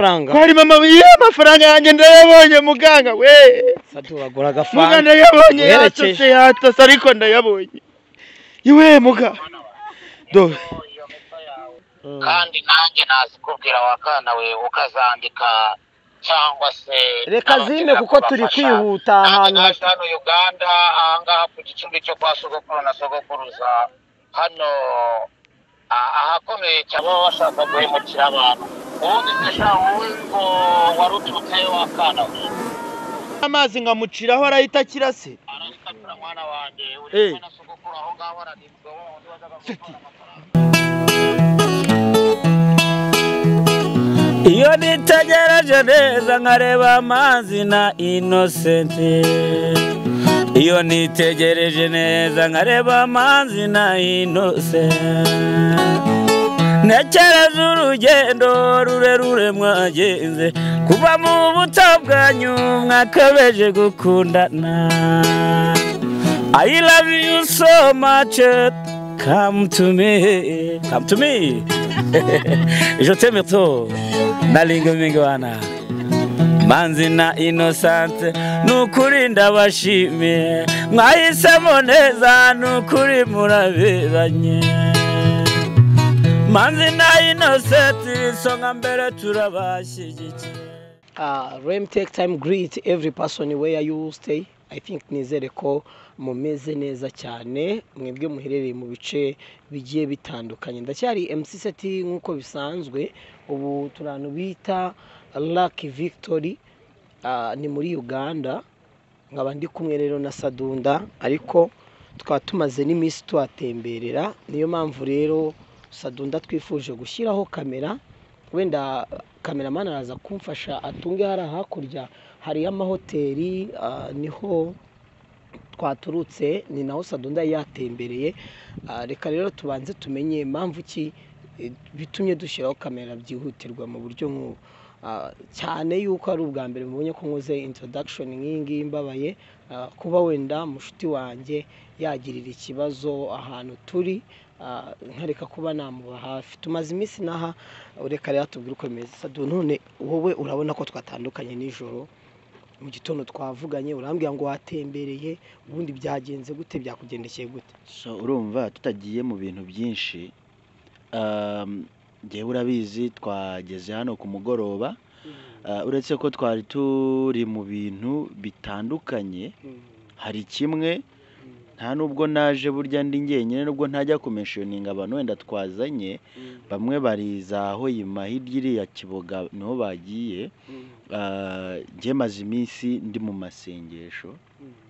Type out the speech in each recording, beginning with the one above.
Kwari mama amafaranga yanjye ndayabonye muganga we. Sadu bagura agafanta. Muganga ndayabonye yatose yatose ariko ndayabonye. Iwe muga. Do. Kandi nanjye nazikubwira wakana we ukazandika cyangwa se reka zime kuko turi kwihuta ahantu hano Uganda ahangaha ku gicumbi cyo kwa sogokuru na sogokuruza hano ahakomeye cyane bashaka guhemukira abantu. Ubundi se wowe ngo waruturutse wakana we amazi nkamuciraho arahita akira se arahita akira mwana wanjye uri kumwe na sogokuru aho ngaho aranibwa wundi wajyaga gutwara amafaranga. Iyo nitegereje neza nkareba Manzi na Innocent. Iyo nitegereje neza nkareba Manzi na Innocent. Ntekereza urugendo rurerure mwagenze kuva mu buto bwanyu mwakabeje gukundana. I love you so much, come to me, come to me. Je t'aime trop. Nalingo mingwana Manzi na Innocent nukuri ndabashimiye mwahisemo neza nukuri muraberanye. Manzi na Innocent isonga mbere turabashyigikiye. Rem take time greet every person where you stay. I think nizere ko mumeze neza cyane mwebwe muherereye mu bice bigiye bitandukanye. Ndacyari MC Seti nkuko bisanzwe. Ubu turano bita Lucky Victory ni muri Uganda, nkaba ndi kumwe rero na Sadunda, ariko tukaba tumaze n'iminsi tuhatemberera. Niyo mpamvu rero Sadunda twifuje gushyiraho kamera, wenda cameraman araza kumfasha atunge hari hakurya hari amahoteli, niho twaturutse, ni naho Sadunda yatembereye. Reka rero tubanze tumenye impamvu ki bitumye dushyiraho kamera byihutirwa mu buryo nk'ubu, cyane yuko ari ubwa mbere mubonye ko nkoze introduction nk'iyi ngiyi mbabaye kuba wenda mushuti wanjye yagirira ikibazo ahantu turi, nkareka kuba namuba hafi. Tumaze iminsi naha, reka rero tubwire uko bimeze. Sadu, none wowe urabona ko twatandukanye nijoro mu gitondo twavuganye, urambwira ngo watembereye, ubundi byagenze gute, byakugendekeye gute? So urumva tutagiye mu bintu byinshi, njyewe urabizi twageze hano ku mugoroba, uretse ko twari turi mu bintu bitandukanye. Hari kimwe nta nubwo naje burya ndi njyenyine, nubwo ntajya kumenshoninga abantu wenda twazanye, bamwe bariza aho yima hirya iriya Kiboga niho bagiye. Njye maze iminsi ndi mu masengesho,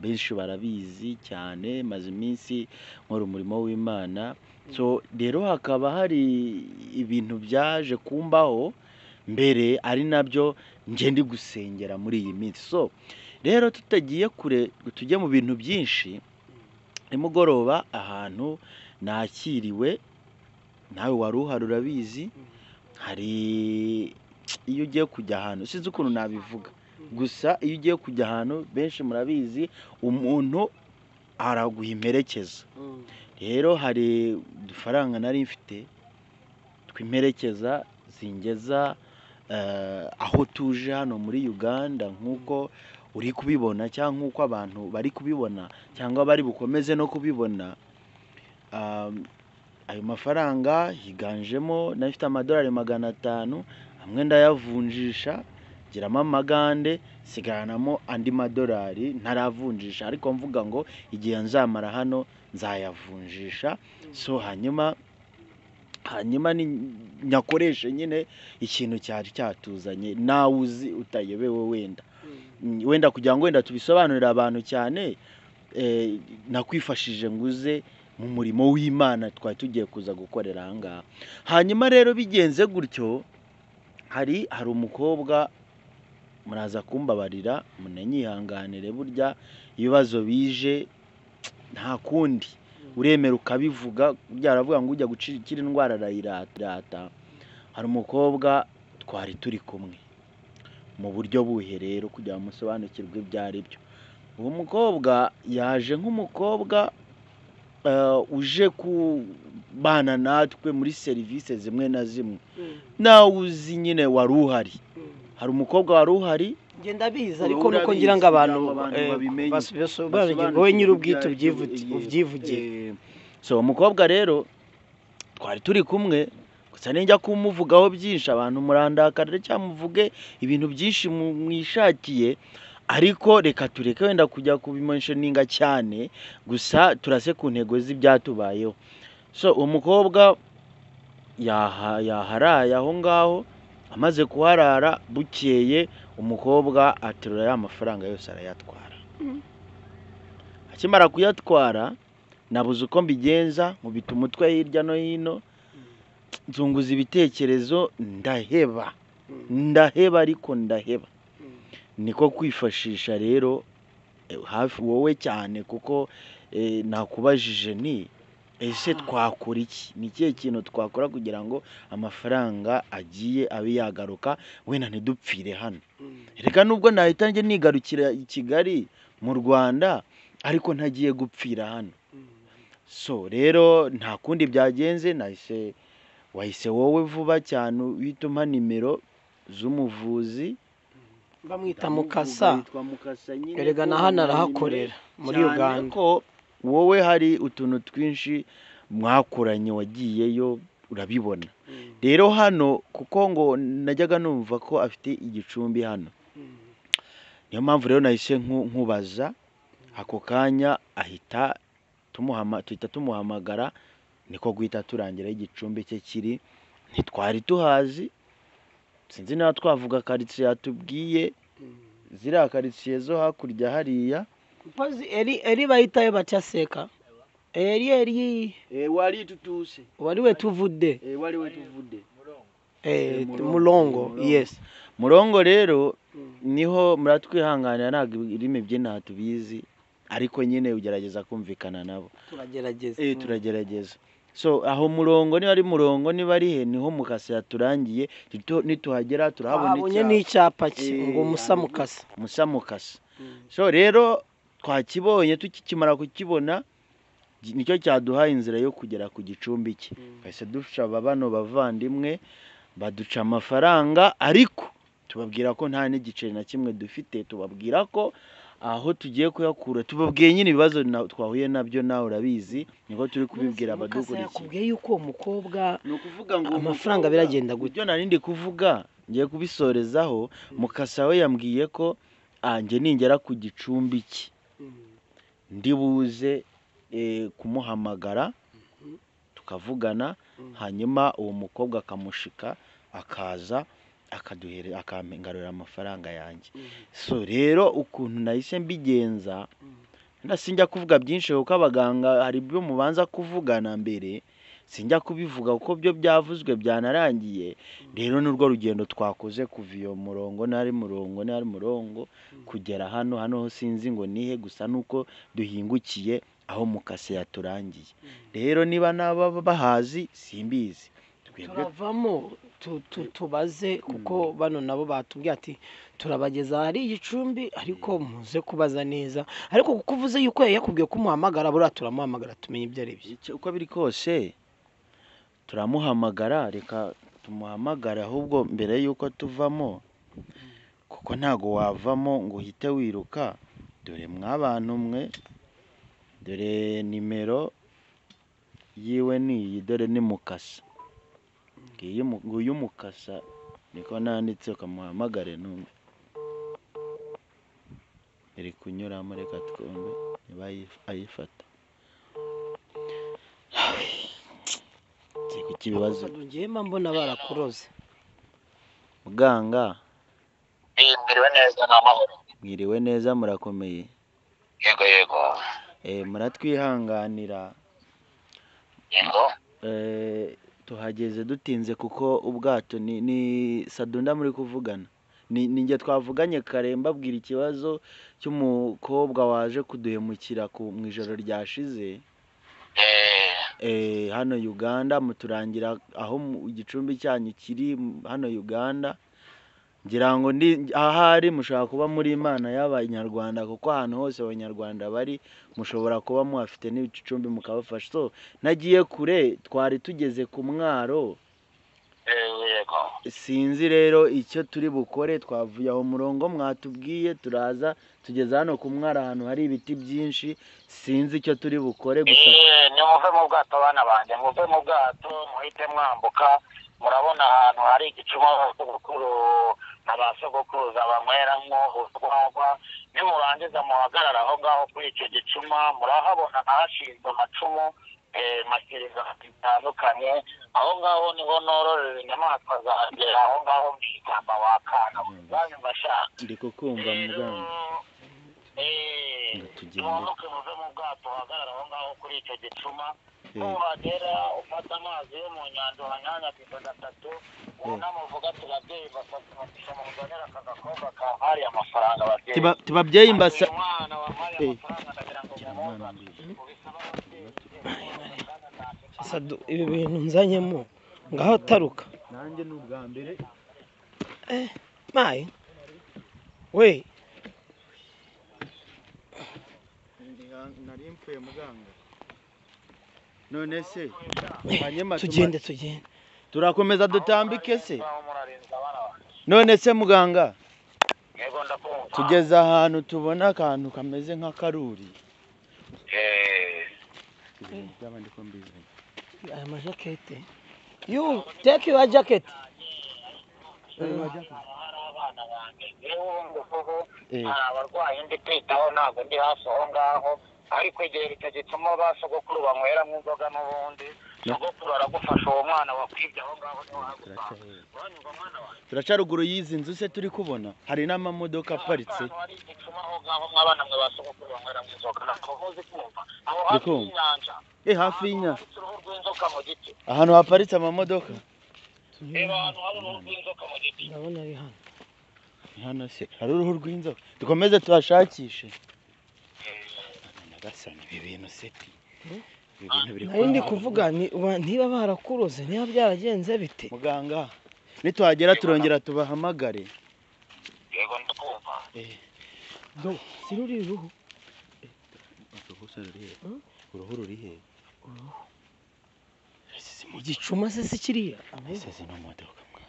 benshi barabizi cyane, maze iminsi nkora umurimo w'Imana. So rero hakaba hari ibintu byaje kumbaho mbere, ari nabyo njye ndi gusengera muri iyi minsi. So rero tutagiye kure tujye mu bintu byinshi, nimugoroba ahantu nakiriwe nawe wari uhari urabizi, hari iyo ugiye kujya ahantu sinzi ukuntu nabivuga, gusa iyo ugiye kujya ahantu benshi murabizi umuntu araguha imperekeza. Rero hari udufaranga nari mfite tw'imperekeza zingeza aho tuje hano muri Uganda, nk'uko uri kubibona cyangwa nk'uko abantu bari kubibona cyangwa bari bukomeze no kubibona. Ayo mafaranga higanjemo nafite amadolari 500, amwe ndayavunjisha giramo amagande, sigaranamo andi madolari ntaravunjisha, ariko mvuga ngo igihe nzamara hano nzayavunjisha. So hanyuma nyakoreshe nyine ikintu cyari cyatuzanye, nawe uzi utayobewe wenda wenda kugira ngo wenda tubisobanurire abantu cyane. Nakwifashije nguze mu murimo w'Imana twari tugiye kuza gukorera aha ngaha. Hanyuma rero bigenze gutyo, hari umukobwa, muraza kumbabarira munanyihanganire, burya ibibazo bije nta kundi uremera ukabivuga, byaravuga ngo ujya gucikira indwara arayirata. Hari umukobwa twari turi kumwe mu buryo buhe rero kugira ngo musobanukirwe ibyo ari byo. Uwo mukobwa yaje nk'umukobwa uje kubana natwe muri serivisi zimwe na zimwe, nawe uzi nyine wari uhari. Hari umukobwa wari uhari. Njye ndabizi, ariko nuko ngira ngo abantu basobanukirwe, wowe nyir'ubwite ubyivugiye. So umukobwa rero twari turi kumwe, gusa ninjya kumuvugaho byinshi abantu murandakarira cyangwa muvuge ibintu byinshi mwishakiye, ariko reka tureke wenda kujya kubimenshoninga cyane, gusa turase ku ntego z'ibyatubayeho. So umukobwa yaharaye aho ngaho, amaze kuharara bukeye umukobwa aterura ya mafaranga yose arayatwara. Akimara kuyatwara nabuze uko mbigenza, nkubita umutwe hirya no hino, nzunguza ibitekerezo, ndaheba ariko ndaheba. Niko kwifashisha rero hafi wowe cyane, kuko nakubajije nti ese twakora iki, ni ikihe kintu twakora kugira ngo amafaranga agiye abe yagaruka, wenda ntidupfire hano. Reka nubwo nahita njye nigarukira i Kigali mu Rwanda, ariko ntagiye gupfira hano. So rero nta kundi byagenze, nahise wahise wowe vuba cyane uhita umpa nimero z'umuvuzi bamwita Mukasa, erega na hano arahakorera muri Uganda. Ko wowe hari utuntu twinshi mwakoranye wagiyeyo urabibona. Rero hano kuko ngo najyaga numva ko afite igicumbi hano, niyo mpamvu rero nahise nkubaza ako kanya, ahita tuhita tumuhamagara, niko guhita turangira igicumbi cye kiri. Ntitwari tuhazi, sinzi niba twavuga karitsiye yatubwiye, ziriya karitsiye zo hakurya hariya eri bayitayo batyaseka eri eri wali tutuse wali wetuvudde wali wetuvudde Mulongo. Yes, Mulongo rero niho muratwihanganira, ntabwo irimi by'inaha tubizi, ariko nyine ugerageza kumvikana nabo, turagerageza turagerageza. So aho Murongo niba ari Murongo niba ari he, niho Mukasa yaturangiye. Nituhagera turahabona n'icyapa cye ngo Musa Mukasa, Musa Mukasa. So rero twakibonye, tukikimara kukibona nicyo cyaduhaye inzira yo kugera ku gicumbi cye. Twahise dushaba bano bavandimwe baduca amafaranga, ariko tubabwira ko nta n'igiceri na kimwe dufite, tubabwira ko aho tugiye kuyakura, tubabwiye nyine ibibazo twahuye nabyo, nawe urabizi, niko turi kubibwira abadukurikiye. Yakubwiye yuko uwo mukobwa, ni ukuvuga ngo amafaranga biragenda gute? Ibyo nari ndi kuvuga ngiye kubisorezaho. Mukasa we yambwiye ko njye ningera ku gicumbi cye ndi buze kumuhamagara tukavugana, hanyuma uwo mukobwa akamushika akaza akaduhere akampengarurira amafaranga yanjye. So rero ukuntu nahise mbigenza, sinjya kuvuga byinshi kuko abaganga hari ibyo mubanza kuvugana mbere, sinjya kubivuga kuko byo byavuzwe byanarangiye. Rero nurwo rugendo twakoze kuva iyo Murongo nari Murongo nari Murongo kugera hano, hano sinzi ngo nihe, gusa nuko duhingukiye aho Mukasa yaturangiye. Rero niba naba bahazi simbizi, turavamo tubaze, kuko bano nabo batubwiye ati turabageza hari igicumbi, ariko muze kubaza neza. Ariko kuko uvuze yuko yakubwiye ko umuhamagara, buriya turamuhamagara tumenye ibyo ari byo. Uko biri kose turamuhamagara, reka tumuhamagare ahubwo mbere yuko tuvamo, kuko ntago wavamo ngo uhite wiruka. Dore mwabantu mwe, dore nimero yiwe niyi, dore ni Mukasa, nguyu Mukasa niko nanditse, ukamuhamagare numve iri kunyuramo, reka twumve niba ayifata. Ikibazo ngiye mbona barakuroze. Muganga, mwiriwe neza n'amahoro. Mwiriwe neza, murakomeye? Yego yego. Muratwihanganira. Yego. Tuhageze dutinze kuko ubwato ni Sadunda muri kuvugana, ni njye twavuganye kare mbabwira ikibazo cy'umukobwa waje kuduhemukira mu ijoro ryashize hano Uganda, muturangira aho igicumbi cyanyu kiri hano Uganda. Ngira ngo ahari mushobora kuba muri Imana y'Abanyarwanda, kuko ahantu hose Abanyarwanda bari mushobora kuba muhafite n'ibicumbi mukabafasha. So nagiye kure, twari tugeze ku mwaro. Yego. Sinzi rero icyo turi bukore, twavuye aho murongo mwatubwiye turaza tugeze hano ku mwara ahantu hari ibiti byinshi, sinzi icyo turi bukore gusa. Nimuve mu bwato bana banjye, muve mu bwato muhite mwambuka, murabona ahantu hari igicuma abasogokuru na ba sogokuruza banyweramo urwagwa, nimurangiza muhagarara aho ngaho kuri icyo gicuma, murahabona ahashinzwe amacumu mashyiriza bitandukanye, aho ngaho niho nororera inyamaswa zanjye, aho ngaho mu ishyamba wakana banyumva shaka. Ndi kukumva muganga. Mwambuke muve mu bwato uhagarara aho ngaho kuri icyo gicuma, nuhagera ufata amazi yo mu nyanja uhanyanyagiza gatatu, unamuvuga ati babyeyi basabye umugisha muzanire aka gakobwa kampariye amafaranga babyeyi. Tibabyeyi mbasa umwana wampaye amafaranga ndagira ngo mumuzane. Ubisaba ababyeyi. Sadu, ibi bintu nzanyemo ngaho taruka. Nanjye ni ubwa mbere. Mayi. We. Nari mpfuye muganga. None se hanyuma tugende. Turakomeza dutambike se. None se muganga, tugeze ahantu tubona akantu kameze nk'akaruri. Aya majakete. You take your jacket. Hari abarwayi ndi kwitaho ntabwo ndi hafi aho ngaho, ariko igihe icyo gituma ba sogokuru banyweramo inzoga n'ubundi, sogokuru aragufasha uwo mwana wakwibye aho ngaho niho hagusanga. Uranyumva mwana wanjye? Turaca ruguru y'izi nzu se turi kubona hari n'amamodoka aparitse. Hari igicuma aho ngaho mwabana mwe ba sogokuru banyweramo inzoga, ntabwo muzi kumva aho hafi y'inyanja. Hafi y'inyanja. Uruhu rw'inzoka mu giti. Ahantu haparitse amamodoka. Reba ahantu hari uruhu rw'inzoka mu giti. Ndabona ari hano. Hano se hari uruhu rw'inzoka, dukomeze tuhashakishe. Nyagasani, ibi bintu seti, ibi bintu biri Nari ndi kuvuga niba barakuroze, niba byaragenze bite. Muganga, nituhagera turongera tubahamagare. Yego ndakumva. Do, si ruri ruhu. Uruhu ruri he? Uruhu. Igicuma se si kiriya? Ese zino modoka mwana.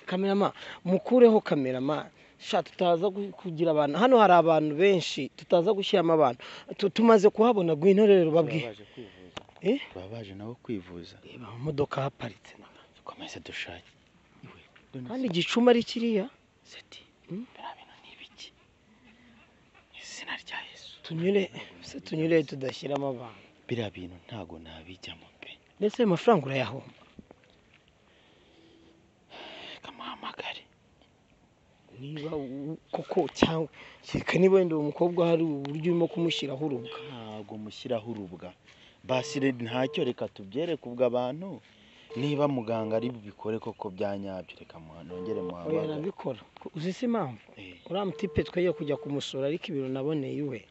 Kamerama, mukureho kamerama. Sha tutaza kugira abantu. Hano hari abantu benshi, tutaza gushyiramo abantu. Tumaze kuhabona gwino rero babwiye. Babaje nabo kwivuza. Reba amamodoka haparitse. Dukomeze dushake. Kandi igicuma ari kiriya. Seti. Biriya bintu ni ibiki? Izina rya Yesu. Tunyure tudashyiramo abantu. Biriya bintu ntago nabijyamo pe. Ndetse ayo mafaranga urayahomba. Kamuhamagare. Niba koko cyangwa kereka niba wenda uwo mukobwa hari uburyo urimo kumushyiraho urubwa. Ntabwo mushyiraho urubwa. Basi ntacyo, reka tubyereke ubwo abantu. Niba muganga ari bubikore koko bya nyabyo, reka nongere muhamagare. Oya arabikora. Uzi se impamvu? Uriya mutipe twajya kujya kumusura ariko ibintu naboneye iwe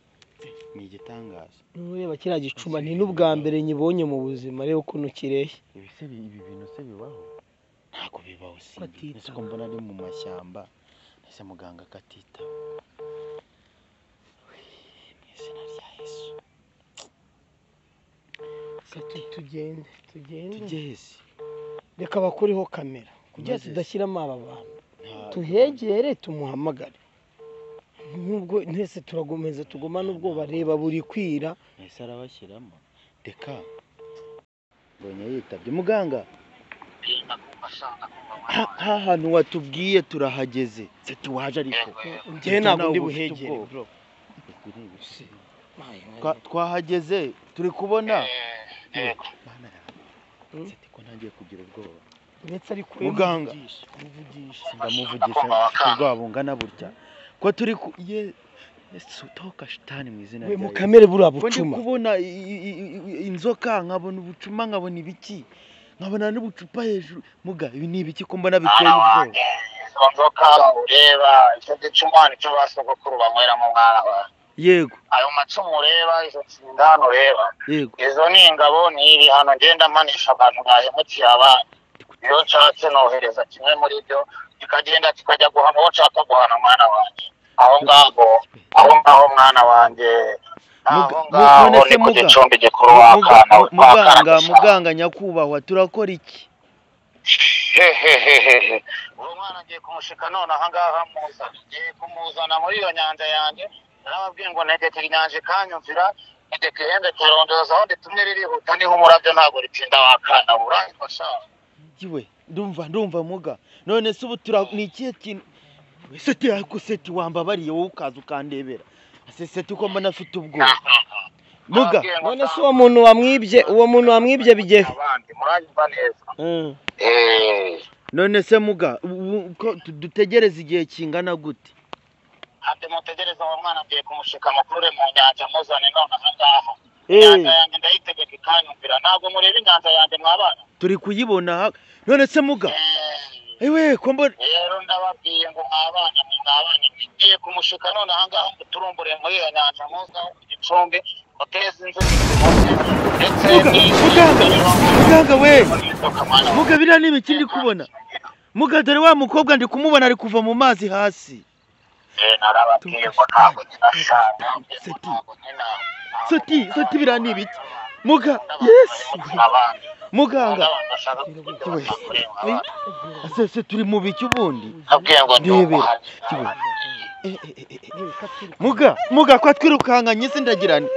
ni igitangaza. Nureba kiriya gicuma ni n'ubwa mbere nyibonye mu buzima, reba ukuntu kireshya. Ibi se ibi bintu se bibaho? Ntabwo bibaho simbi. Ese ko mbona ari mu mashyamba, ese muganga akatita. Mu izina rya Yesu. Tugende. Tugeze. Reka bakuriho kamera kugira tudashyiramo aba bantu. Tuhegere tumuhamagare. Nubwo ntese turagomeza tugomana ubwoba, reba buri kwira. Ese arabashyiramo. Reka mbonye yitabye muganga. Ha hantu watubwiye turahageze. Se tuwaje ariko. Njye ntabwo ndi buhegere bro. Twahageze turi kubona. Seti ko ntangiye kugira ubwoba. Ndetse ariko muganga ndamuvugisha ubwoba bungana burya. Ko turi ku Yesu toka shitani mu izina rya Yesu. Mukamere buriya bucuma. Ko ndi kubona inzoka, nkabona ubucuma, nkabona ibiki, nkabona n'ubucupa hejuru. Muga ibi ni ibiki ko mbona biteye ubwoba? Izo nzoka ureba, icyo gicuma nicyo ba sogokuru banyweramo mwana wawe. Yego. Ayo macumu ureba, izo nsindano ureba. Yego. Izo ni ingabo, ni ibihano ngenda mpanisha abantu bahemukiye abandi. Iyo nshatse nohereza kimwe muri byo kikagenda kikajya guhana uwo nshaka guhana mwana wanjye. Aho ngaho mwana wanjye. Aho ngaho ni ku gicumbi gikuru wakana. Muganga nyakubahwa, turakora iki? Hehehehe, uwo mwana ngiye kumushika none ahangaha, muzana, ngiye kumuzana muri iyo nyanja yanjye. Narababwiye ngo ntegeka inyanja ikanyumvira, ntegeka ihembe kurondoza aho nditumye ririhuta, niho umurabyo ntabwo ritinda wakana uranyifasha. Iwe ndumva muga. None se ubu tura ni ikihe kintu Seti ariko Seti wambabariye wowe ukaza ukandebera. Ase Seti uko mbona afite ubwoba. Muga none se uwo muntu wamwibye bigiye abandi muranyumva neza. None se muga ko dutegereza igihe kingana gute? Ate mutegereza uwo mwana ngiye kumushika mukure mu nyanja muzane none ahangaha. Inyanja yanjye ndayitegeka ikanyumvira, ntabwo mureba inyanja yanjye mwabana. Turi kuyibona none se muga. Ewe kombo rero ndababwiye ngo mwabana ngiye kumushika none ahangaha muturumbure muri iyo nyanja muzaho ku gicumbi muteze inzu ndetse. Muganga we, muga biriya ni ibiki ndi kubona? Muga dore wa mukobwa ndi kumubona ari kuva mu mazi hasi. Narababwiye ngo ntabwo nyinashaka. Seti biriya ni ibiki? Muga yes muganga ase turi mu biki ubundi? Ndebera muga kwa twirukankanye se ndagirane.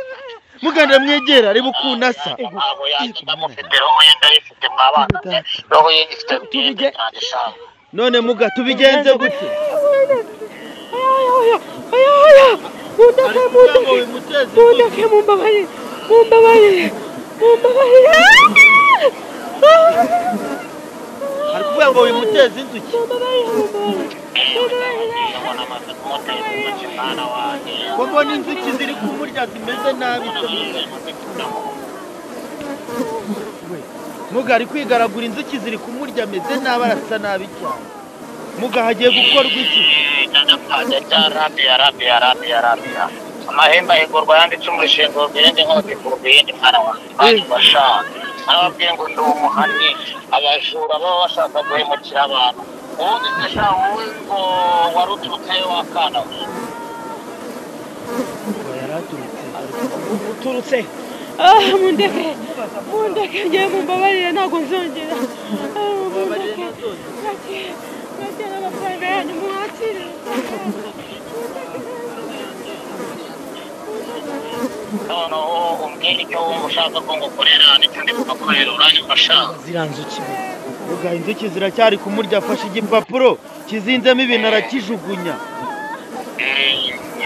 Muga ndamwegera areba ukuntu asa. Ntabwo yanjye ndamufite, roho ye ndayifite mwabana, roho ye ifite. None muga tubigenze gute? Mundeke mumbabarire. Ari kuvuga ngo wimuteze inzuki. Ko mbona inzuki ziri kumurya zimeze nabi se muga. Muga ari kwigaragura inzuki ziri kumurya ameze nabi, arasa nabi cyane. Muga hagiye gukorwa iki? Amahembe ahigurwa ayandi icumu rishingurwa irindi, inkota ikurwa iyindi mwana wanjye. Narababwiye ngo ndi umuhannyi, abajura baba bashaka guhemukira abantu. Ubundi se sha wowe ngo wari uturutse wa kana we? Uturutse mundeke ngiye mumbabarire ntabwo nzongera. Mundeke mwakire amafaranga yanyu mwakire. Noneho umbwire icyo wumva ushaka ko ngukorera nicyo ndi kugukorera, uranyumva? Ziranzuki muga inzuki ziracyari kumurya, afashe igipapuro kizinzemo ibintu arakijugunya.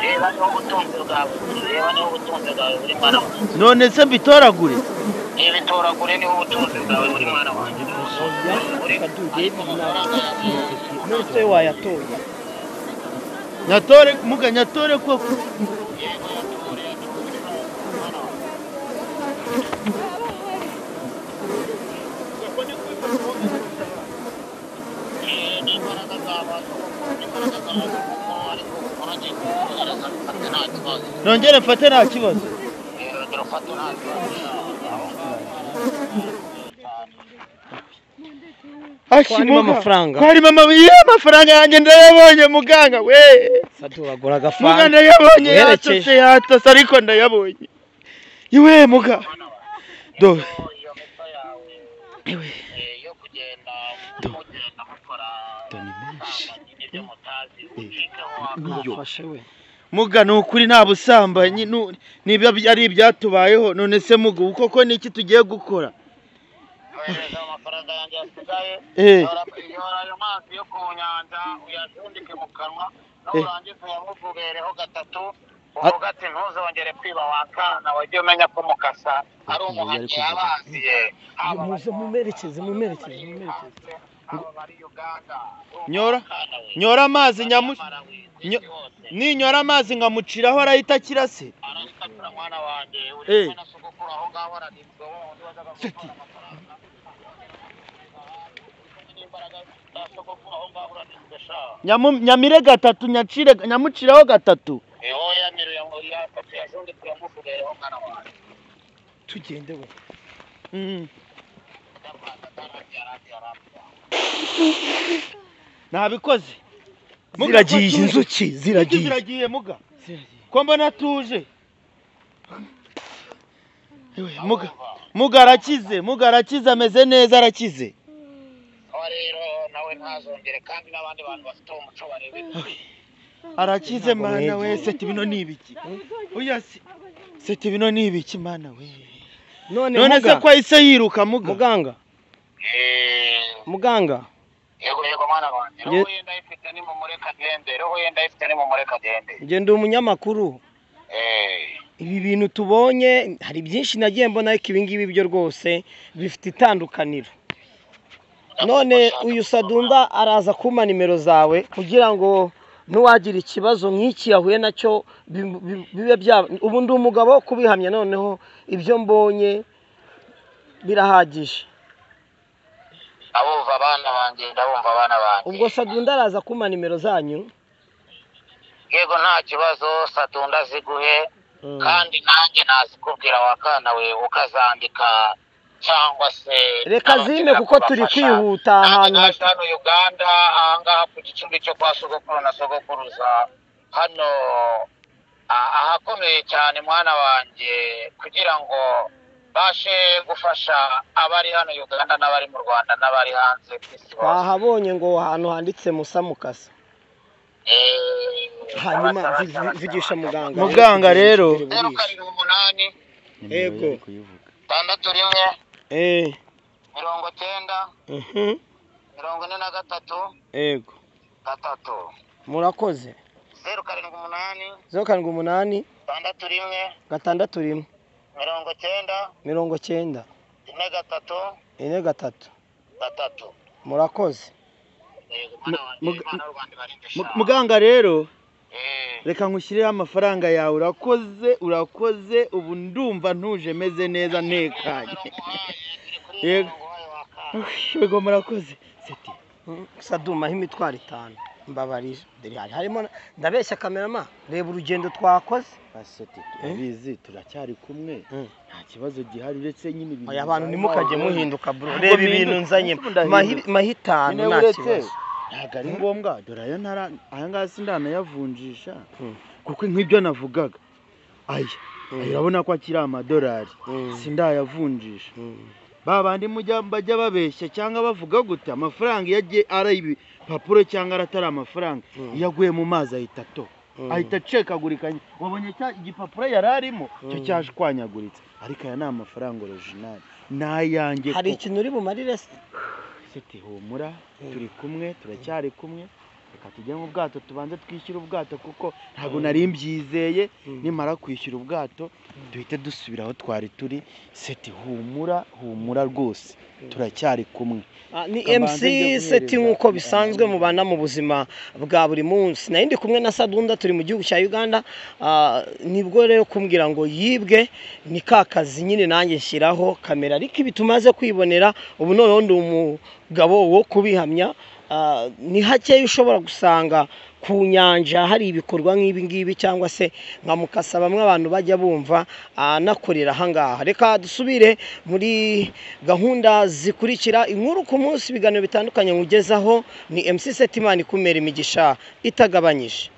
Reba niho ubutunzi bwawe, reba niho ubutunzi bwawe buri mwana wanjye. None se mbitoragure? Ibitoragure niho ubutunzi bwawe buri mwana wanjye. None wayatoye? Nyatore muga, nyatore koko. Nongere mfate nta kibazo. Amafaranga harimo amafaranga yanjye ndayabonye muganga we. Sadu wagura agafanta. Muga ndayabonye, yatose yatose ariko ndayabonye. Iwe muga do iwe do ni menshi. Muga ni ukuri nta busambanyi niba ari ibyatubayeho. None se muga ubu koko ni iki tugiye gukora? Amafaranga yanjye yasigaye, yora ayo mazi yo ku nyanja uyajundike mu kanwa, nurangiza uyamuvubereho gatatu, uvuga ati ntuzongere kwiba wakana, wajye umenya ko mukasa ari umuhanyi yabaziye. Mumerekeze. Nyora amazi ninyora amazi nkamuciraho arahita akira se? Arahita akira mwana wanjye, uri kumwe na sogokuru aho ngaho araribwa wundi wajyaga gutwara amafaranga. Nyamire gatatu, nyamuciraho gatatu. Tugende we. Nabikoze. Ziragiye inzuki, ziragiye muga. Ko mbona tuje. Muga arakize, ameze neza arakize. Sawa rero, nawe ntazongere, kandi n'abandi bantu bafite uwo muco barebe. Arakize. Ntabwo Mana we! mwegeye. Seti, bino ni ibiki? Oya, Seti, bino ni ibiki, mana we? None None se muga ko ahise yiruka, muga? Muganga. Muganga. Yego, yego, mwana wanjye. Roho ye ndayifite, nimumureka agende. Roho ye ndayifite, nimumureka agende. Njye ndi umunyamakuru. Ibi bintu tubonye, hari byinshi nagiye mbona, ariko ibi ngibi byo rwose bifite itandukaniro. None uyu Sadunda araza kumpa nimero zawe kugira ngo nuwagira ikibazo nk'iki yahuye nacyo bibe bya. Ubu ndi umugabo wo kubihamya, noneho ibyo mbonye birahagije. Ndabumva abana banjye, ndabumva abana banjye. Ubwo Sadunda araza kumpa nimero zanyu. Yego, nta kibazo, Sadunda ziguhe, kandi nanjye nazikubwira wakana we, ukazandika cyangwa se Reka zime kuko turi kubafasha. kwihuta Nanjye ahantu naje hano Uganda, ahangaha ku gicumbi cyo kwa sogokuru na sogokuruza, hano ahakomeye cyane, mwana wanjye, kugira ngo mbashe gufasha abari hano Uganda n'abari mu Rwanda n'abari hanze ku isi hose. Twahabonye ngo ahantu handitse Musa Mukasa. Hanyuma Sawa, sawa, vugisha sawa. muganga. Muganga rero. 078 Nimero Yego. ye ari kuyivuga. 61 90 43 Yego. 3. Murakoze. 078 078 61 61 90 90 43 43 3. Murakoze. Yego, mwana wanjye. Imana y'u Rwanda ibarinde sha. Muganga rero, reka nkushyireho amafaranga yawe. Urakoze, urakoze. Ubu ndumva ntuje, meze neza, ntekanye. Yego. Yego, murakoze, Seti. Sadumaho imitwaro 5, mbabarira. Dore hari harimo ndabeshya kamerama, reba urugendo twakoze. Seti, turabizi, turacyari kumwe, nta kibazo gihari uretse nyine ibintu Oya, abantu bibaye. ntimukajye muhinduka, bro. Ntabwo Reba ibintu mpinduka. nzanye. Ese ubu ndahindutse? Mahi 5 Nyine nta uretse kibazo. Ntabwo ari ngombwa. Dore aya ntara aya ngaya sindanayavunjisha, kuko nk'ibyo navugaga, aya aya urabona ko akiri amadolari, sindayavunjisha. Ba bandi mujya bajya babeshya cyangwa bavuga gute, amafaranga iyo agiye ari ibipapuro cyangwa atari amafaranga, iyo aguye mu mazi ahita ato ahita acekagurika. Wabonye cya igipapuro yari arimo cyo cyashwanyaguritse, ariko aya ni amafaranga original, ni ayanjye Hari koko. ikintu uri bumarire se? Seti, humura, turi kumwe, turacyari kumwe. Reka tujye mu bwato, tubanze twishyure ubwato, kuko ntabwo nari mbyizeye. Nimara kwishyura ubwato duhite dusubira aho twari turi. Seti, humura, humura rwose, turacyari kumwe. Ni Kamanze MC njye Seti guhereza nk'uko bisanzwe mubana mu buzima bwa buri munsi. Nari ndi kumwe na Sadunda, turi mu gihugu cya Uganda. Nibwo rero kumbwira ngo yibwe ni ka kazi nyine, nanjye nshyiraho kamera, ariko ibi tumaze kwibonera ubu noneho ndi umugabo wo kubihamya. Ni hakeya ushobora gusanga ku nyanja hari ibikorwa nk'ibi ngibi, cyangwa se nka Mukasa bamwe abantu bajya bumva anakorera ahangaha. Reka dusubire muri gahunda zikurikira, inkuru ku munsi, ibiganiro bitandukanye nkugezaho. Ni MC Setimani, kumera imigisha itagabanyije.